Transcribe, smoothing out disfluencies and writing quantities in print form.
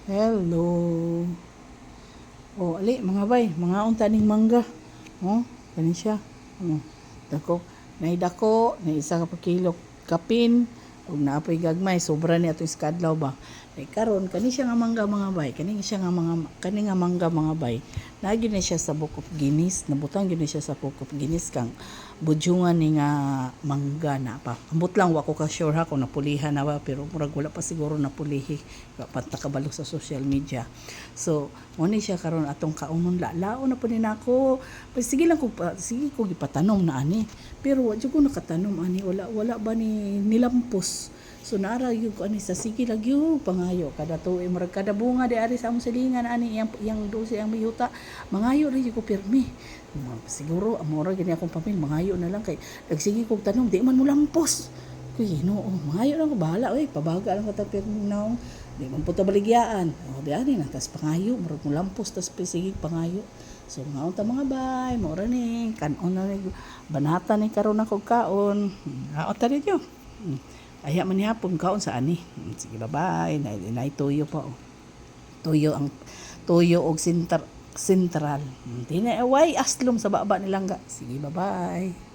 Hello. Oh, ali mga bay, mga unta ning mangga. Oh, kani siya. Oh, dako, nay dako, nay isa ka kilo kapin ug naa poy gagmay, sobra ni atong iskadlaw ba. Kay karon kani siya nga mangga, mga bay, kani siya nga mga kani nga mangga, mga bay. Naa gyud ni siya sa Book of Guinness, nabutang gyud ni siya sa Book of Guinness kang budyungan ni nga mangga na pa. Ambot lang, wa ko ka sure ha kung napulihan na ba, pero murag wala pa siguro napulihi. Wa pa ta kabalo sa social media. So, mo ni siya karon atong kaunon, lao na po ni nako. Pa sige lang ko pa, sige ko gipatanom na ani. Pero wa jud ko nakatanom ani, wala wala ba ni nilampos. So naara gyud ko ani sa sige lang gyud pangayo kada tuig, murag kada bunga di ari sa among silingan ani, iyang iyang do sa iyang yuta, mangayo ra gyud ko pirmi. Siguro amo ra gini akong pamilya, mangayo na lang kay nagsige kog tanom, di man mo lampos. Kuy, no, oh, mangayo lang ko, bahala oy, pabaga lang ka ta pirmi naong. Di man po ta baligyaan. O, di ani na, tas pangayo, murag mo lampos, tas sige pangayo. So, mga unta, mga bay, mao ra ni, kanon na ni, banata ni karon ako kaon. Haot ta ninyo. Aya man hapon kaon sa ani. Sige, bye-bye. Nay, nay tuyo pa oh. Tuyo ang tuyo og sentral. Di na way aslom sa baba nilangga. Sige, bye-bye.